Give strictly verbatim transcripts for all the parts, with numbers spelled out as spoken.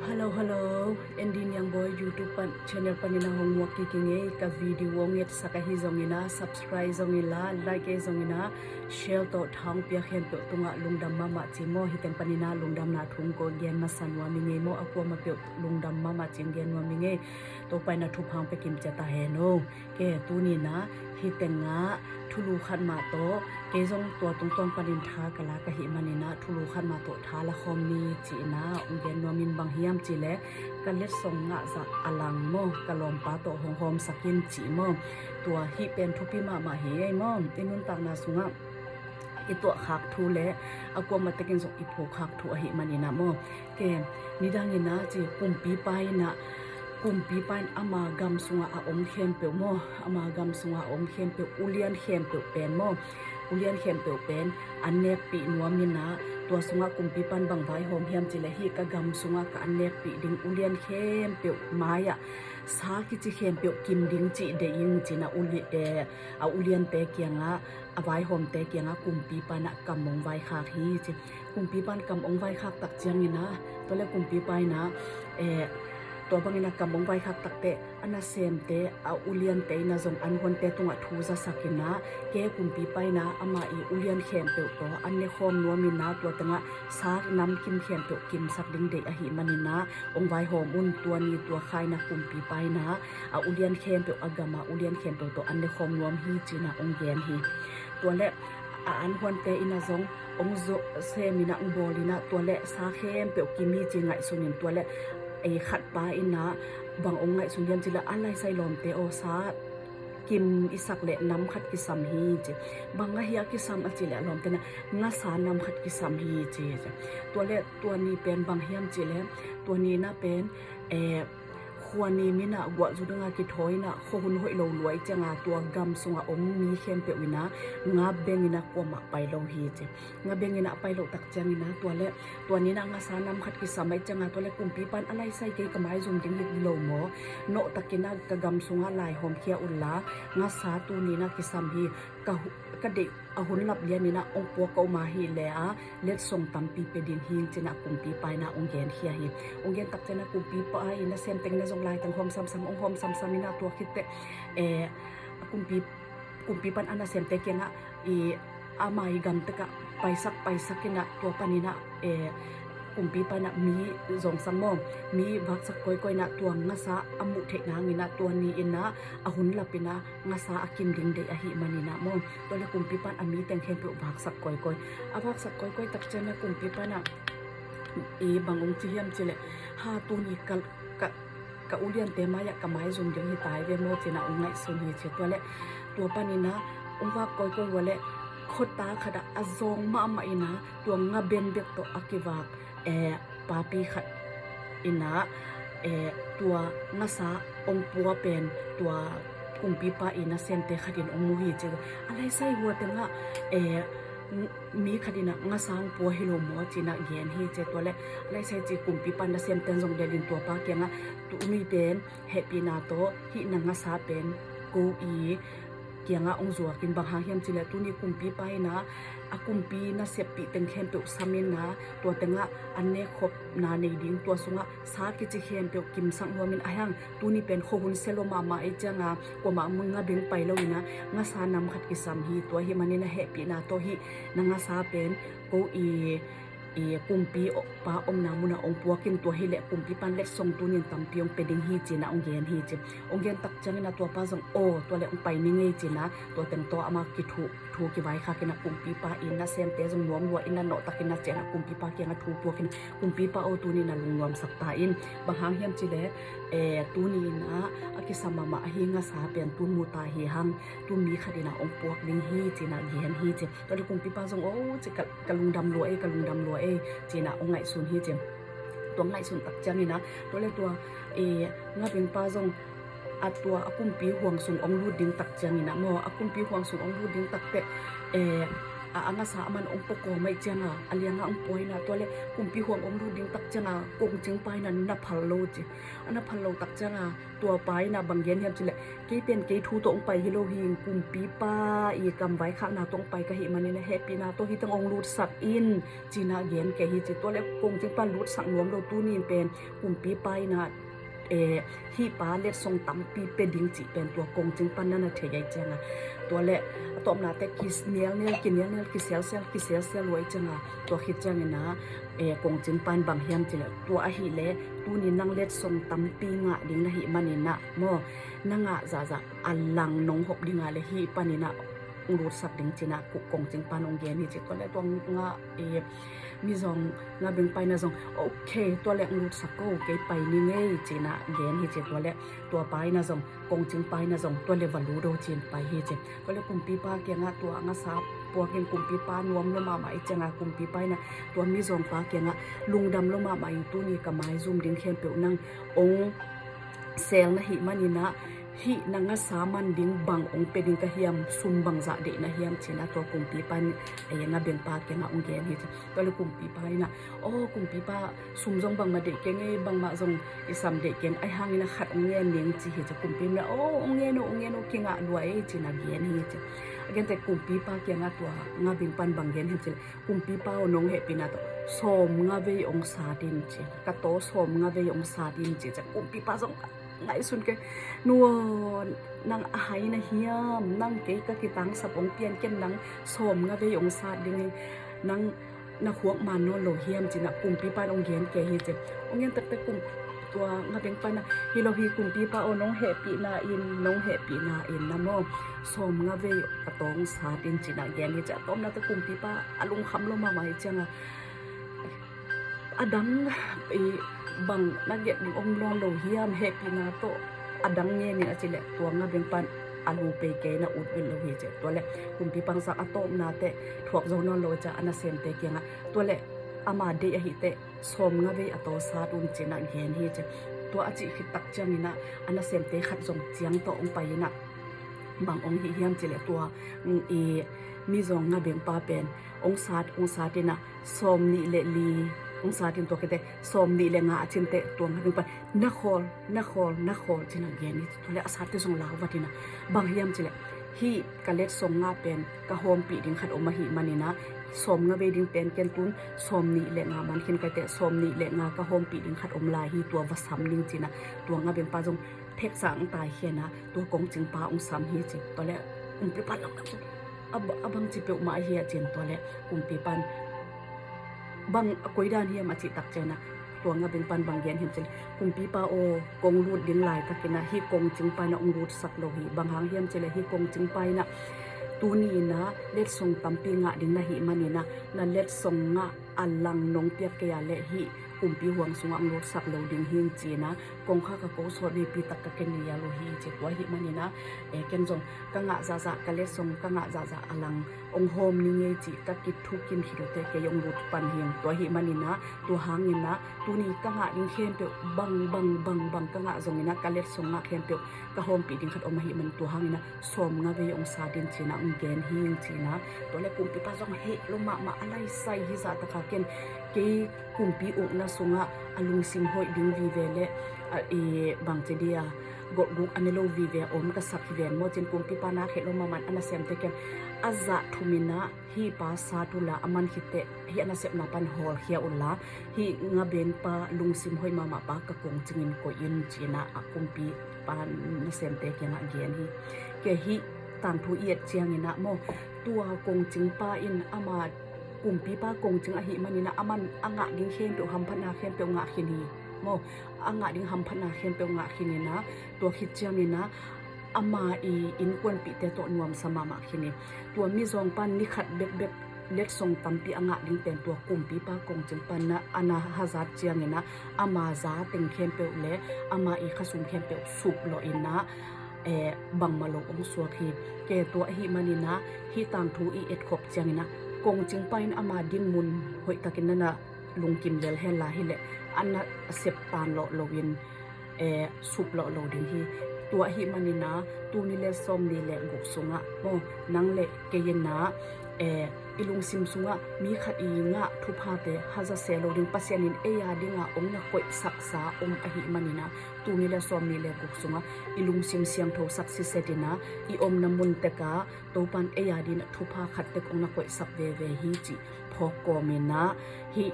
Hello, hello. Andy Niangbawi YouTube pan, channel panin a hong muak kik ing ei. Ka video hong etsak ahi zongin a, subscribe zongin la, like ei zongin a, share tawh thang piak khempeuh tungah lungdam mahmah ci maw. Hih teng panin a lungdamna thu hong ko gen masa nuam ing ei maw. A kuamah peuh lungdam mahmah ci hong gen nuam ing ei. Topa in a thupha hong pia kim ciat ta hen aw. Ke, tuni in a hih tengah thulu khat mah tawh, kei zong tua tungtawn panin tha ka lak ahih manin a thulu khat mah tawh tha la khawm ni ci-in a hong gen nuam ing. Bang hiam cih leh ka letsong ngah zah a lang maw, ka lawmpa tawh hong hawmsak in ci maw. Tua hih pen thupi mahmah hi ei maw. I nuntakna sungah i tuahkhak thu le a kuamah tekin zong i phukhak thu ahih manin a maw. Ke, nidangin a ci, kumpipa in a, kumpipa in ama gam sungah a om khempeuh maw, ama gam sungah a om khempeuh, ulian khempeuh pen maw, ulian khempeuh pen an nekpih nuam in a, tua sungah kumpipa in bang vaihawm hiam cih leh, hih ka gam sungah ka an nekpih ding ulian khempeuh mai-ah sa kici khempeuh kim ding cih deih ing ci-in a uli-, eh, a uliante kiangah, a vaihawmte kiangah kumpipa in a kam hong vaikhak hi ci. Kumpipa in kam hong vaikhak tak ciangin a, tua le kumpipa in a, eh, tua bangin a kam hong vaikhak tak teh, a nasemte, a uliante in a zong an huante tungah thu zasak in a, ke kumpipa in a, amah i ulian khempeuh tawh an ne khawm nuam in a, tua tengah sa nam kim khempeuh kimsak ding deih ahih manin a, hong vaihawm un. Tua ni tua kha in a kumpipa in a, a ulian khempeuh, a gam a ulian khempeuh tawh an ne khawm nuam hi ci-in a hong gen hi. Tua le a an huante in a zong hong zawh sem in a, hong bawl in a, tua le sa khempeuh kim hi ci ngaihsun in, tua le ei khatpa in a bang hong ngaihsun hiam cih leh, a laisai lawmte aw, sa kim i sak leh nam khat kisam hi ci. Bang a hia kisam a cih leh, a lawmte in a, ngasa nam khat kisam hi ci. Tua le tua ni pen bang hiam cih leh, tua ni in a pen, eh, khua nim in a, guah zu ding a kithawi in a, khuahun hoih lo lua i ciang a, tua gam sungah om mi khempeuh in a, nga beng in a kuamah pai lo hi ci. Nga beng in a pai loh tak ciangin a, tua le, tua ni in a ngasa nam khat kisam ahih ciang a, tua le kumpipa in a laisai, kei ka maizum ding hi lo maw. Nawhtak in a ka gam sungah laihawm khia un la, ngasa tuni in a kisam hi, ka hu-, ka deih a hun lap lian in a hong puak ka om ahih leh a, letsong tampi pia ding hi ing ci-in a kumpipa in a hong genkhia hi. Hong gen tak ciang a kumpipa i nasemte in a zong laitang hawm samsam, hong hawm samsam in a, tua khit teh, eh, a kumpi, kumpipa in a nasemte kiangah i, ama i gam tekah paisak, paisak in a, tua panin a, eh, kumpipa in a mi zongsang maw, mi vaksak kawikawi in a, tua ngasa a muh theih nangin a, tua ni in a, a hun lap in a, ngasa a kim ding deih ahih manin a maw. Tua le kumpipa in a mi teng khempeuh vaksak kawikawi. A vaksak kawikawi tak ciang a kumpipa in a, i bang hong ci hiam cih leh, ha, tuni ka, ka, ka uliante mai-ah ka maizum ding hi ta hi ve maw ci-in a hong ngaihsun hi ci. Tua le tua panin a hong vak kawikawi ua le, khuata khat ah a zawng mahmah in a, tua nga beng bek tawh a kivak, eh, papi khat in a, eh, tua ngasa hong pua pen tua kumpipa i nasemte khat in hong mu hi ci. A laisai hua tengah, eh, mi khat in a ngasa hong pua hi lo maw ci-in a gen hi ci. Tua le a laisai ci, kumpipa nasemte in zong delh in tuapa kiangah, tuni pen hehpihna tawh hih na ngasa pen ko i kiangah hong zuak in, bang hang hiam cih leh tuni kumpipa in a, a kumpi naseppih teng khempeuh sam in a, tua tengah an nekkhopna nei ding, tua sungah sa kici khempeuh kimsak nuam in, a hang tuni pen khuahun sia lua mahmah ahih ciang a, kuamah nga beng pai lo in a, ngasa nam khat kisam hi. Tua ahih manin a hehpihna tawh hih na ngasa pen ko i i kumpipa omna munah hong puak in, tua hi leh kumpipa in letsong tuni in tampi hong pia ding hi ci-in a hong gen hi ci. Hong gen tak ciangin a tuapa zong, aw, tua le hong pai ning ei ci-in a, tua teng tawh amah kithuh, thu kivaikhak in a, kumpipa i nasemte zong nuam lua in a, nawhtak in a ciah in a kumpipa kiangah thu puak in, kumpipa aw, tuni in a lungnuamsak ta in. Bang hang hiam cih leh, eh, tuni in a, a kisam mahmah ahi ngasa pen tu mu ta hi hang, tu mi khat in a hong puak ding hi ci-in a gen hi ci. Tua le kumpipa zong, aw, ci, ka, ka lungdam lua ei, ka lungdam lua ei ci-in a hong ngaihsun hi ci. Tua hong ngaihsun tak ciangin a, tua le tua, eh, nga bengpa zong a tua a kumpi huang sung hong lut ding tak ciangin a maw, a kumpi huang sung hong lut ding tak teh, eh, a, a ngasa a man ong pua kawm ahih cianga a lianga ong pua ina, tua le kumpi huang ong lut ding tak cianga kongcingpa ina na phal lo ci. A na phal lo tak cianga tua pa ina bang gen hiam ci le, kei pen kei thu tawh ong pai hi lo hi, kumpipa i kam vaikhakna tawh ong pai ka hih manin a hehpihna tawh hih teng ong lutsak in ci ina gen kei hi ci. Tua le kongcingpa lutsak nuam lo, tuni in pen kumpipa ina eh, hih pa letsong tampi pia ding cih pen tua kongcingpa na na thei ahih cianga, tua le a tawpna te kinialnial kinialnial kisialsial kisialsial uh ahih cianga, tua khit ciangina eh, kongcingpa in bang hiam ci le, tua ahih le tuni nang letsong tampi ngah ding na hih manin a maw, na ngah zahzah a lang nong hop dinga le hih panin a ong lutsak ding ci ina kongcingpa in ong gen hi ci. Tua le tua nga eh, mizawng ngabengpa ina zong, ok, tua le ong lutsak ko, kei pai ni ngei ci ina gen hi ci. Tua le tua pa ina zong, kongcingpa ina zong tua le va lut o ci in pai hi ci. Tua le kumpipa kianga tua ngasa puakin kumpipa nuam lo mahmah ahih cianga kumpipa ina tua mizawngpa kianga lungdam lo mahmah in, tuni ka maizum ding khempeuh nang ong sel na hih manin a hih na ngasa man ding bang ong pia ding ka hiam, sum bangzah deih na hiam ci ina tua kumpipa in eh, ngabengpa kianga ong gen hi ci. Tua le kumpipa ina, aw kumpipa, sum zong bangmah deih keng ei, bangmah zong i sam deih keng, ahih hangin a khat ong ngen ning ci hi ci. Kumpi in a, aw ong ngen o, ong ngen o, kingah lua ei ci ina gen hi ci. A gente kumpipa kianga tua ngabengpa in bang gen hiam ci le, kumpipa aw nong hehpihna tawh sawmnga vei ong sat in ci. Ka taw sawmnga vei ong sat in ci ci. Kumpipa zong ngaihsun kei, nu aw, nang a hai na hiam, nang kei ka kitangsap ong pian, ken nang sawmnga vei ong sat ding hi, nang na khuak man nawn lo hiam ci ina kumpipa in ong gen kei hi ci. Ong gen takte kum tua ngabengpa ina, hi lo hi kumpipa aw, nong hehpihna in, nong hehpihna in a maw, sawmnga vei ka taw ong sat in ci ina gen hi ci. A tawpna te kumpipa a lungkham lo mahmah ahih cianga, a dang i bang na gen ding om nawn lo hiam, hehpihna tawh a dang ngen in a ci le tua ngabengpa in a lu pei kei ina ut vin lo hi ci. Tua le kumpipa zong a tawpna te thuak zo nawn lo ciang a nasemte kianga, tua le ama deih ahih teh sawmnga vei a taw sat un ci ina gen hi ci. Tua a cih khit tak ciangin a, a nasemte khat zong ciang tawh ong pai ina bang ong hih hiam ci le, tua mm, i mizawng ngabengpa pen ong sat, ong sat ina sawmnih le li ong sat in, tua khit teh sawmnih le nga a cin teh tua ngabengpa in na khawl, na khawl, na khawl ci ina gen hi. Tua le a satte zong lau vat ina, bang hiam ci le, hih ka letsong ngah pen ka hawmpih ding khat om ahih manin a, sawmnga vei ding pen ken tun sawmnih le nga man khin ka hih teh, sawmnih le nga ka hawmpih ding khat om lai hi, tua va sam ning ci ina tua ngabengpa zong pheksa ong taikhia ina tua kongcingpa ong sam hi ci. Tua le kumpipa lam a, a bangci peuhmah ahi a ci in, tua le kumpipa in bang a koi dan hiam a cih tak ciangin a tua ngabengpa in bang gen hiam ci le, kumpipa aw, kong lut ding laitakin a hih kongcingpa in a ong lutsak lo hi. Bang hang hiam ci le hih kongcingpa in a tuni in a letsong tampi ngah ding na hih manin a na letsong ngah a lang nong piak kei a le hih kumpi huang sungah ong lutsak lo ding hi ing ci ina kongkhak a ko sawt veipi tak ka kinial uh hi ci. Tua ahih manin a eh, ken zong ka ngah zahzah, ka letsong ka ngah zahzah a lang ong hawm ni ngei cih ka kithukin khit uh teh kei ong lut pan hi ing. Tua ahih manin a tua hangin a tuni ka ngah ding khempeuh bang bang bang bang ka ngah zongin a ka letsong ngah khempeuh ka hawmpih ding khat om ahih manin tua hangin a sawmnga vei ong sat in ci ina ong gen hi ing ci ina. Tua le kumpipa zong heh lo mahmah a laisai hi zah tak a, ken kei kumpi ukna sungah a lungsim hoih ding vive le a, i bangci dia golhguk a ne lo vive a om ka sak hi ven maw ci in kumpipa nak heh lo mahmah in a nasemte kiang a zah thum ina hih pa sat unla, a man khit teh hih a nasepna pan hawlkhia unla, hih ngabengpa lungsim hoih mahmah pa ka kongcing in koih in ci ina a kumpipa nasemte kiangah gen hi. Kei hih tangthu i et ciangin a maw, tua kongcingpa in ama kumpipa kongcing ahih manin a, a man a ngah ding khempeuh, hamphatna khempeuh ngah khin hi maw. A ngah ding hamphatna khempeuh ngah khin ina, tua khit ciangin a ama i innkuanpihte tawh nuamsa mahmah khin hi. Tua mizawngpa in ni khat bekbek letsong tampi a ngah ding pen tua kumpipa kongcingpa in a na hazat ciangin a ama za teng khempeuh le ama i khasum khempeuh suplawh ina eh, bangmah lo ong suak hi. Kei tua ahih manin a hih tangthu i etkhop ciangin a kongcingpa in ama dinmun hoihtakin na na lungkim lel hen la hi le a na sep tan lawh loin eh, suplawh lo ding hi. Tua ahih manin a tuni le sawmnih le guk sungah maw, nang le kei in a eh, i lungsim sungah mi khat i ngah thuphate haza se lo ding, Pasian in ei a dingah hong na koihsaksa om ahih maninah, tul nih le sawmnih le guk sungah i lungsim siangthosak sisetinah i omna mun tekah Topan ei a dinah thupha khat tek hong na koihsak veve hi cih phawk kawminah, hih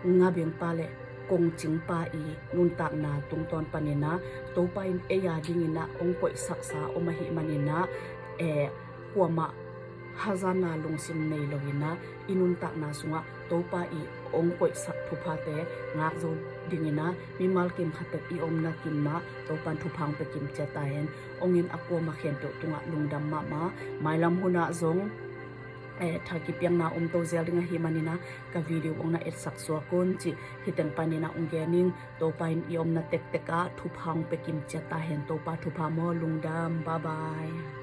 ngabengpa le kongcingpa i nuntakna tungtawn paninah Topa in ei a dinginah hong koihsaksa om ahih maninah, eh, kuamah hazana lungsim nei loinah i nuntakna sungah Topa i hong koihsak thuphate ngak zo dinginah mimal kim khat tek i omna kimah Topan thupha hong pia kim ciat ta hen. Hong in a kuamah khempeuh tungah lungdam mahmah. Mailam hunah zong, eh, tha kipiakna om to zel ding ahih maninah ka video hong na etsak suak un cih hih teng paninah hong gen ing. Topa in i omna tektekah thupha hong pia kim ciat ta hen. Topa thupha maw. Lungdam. Bye bye.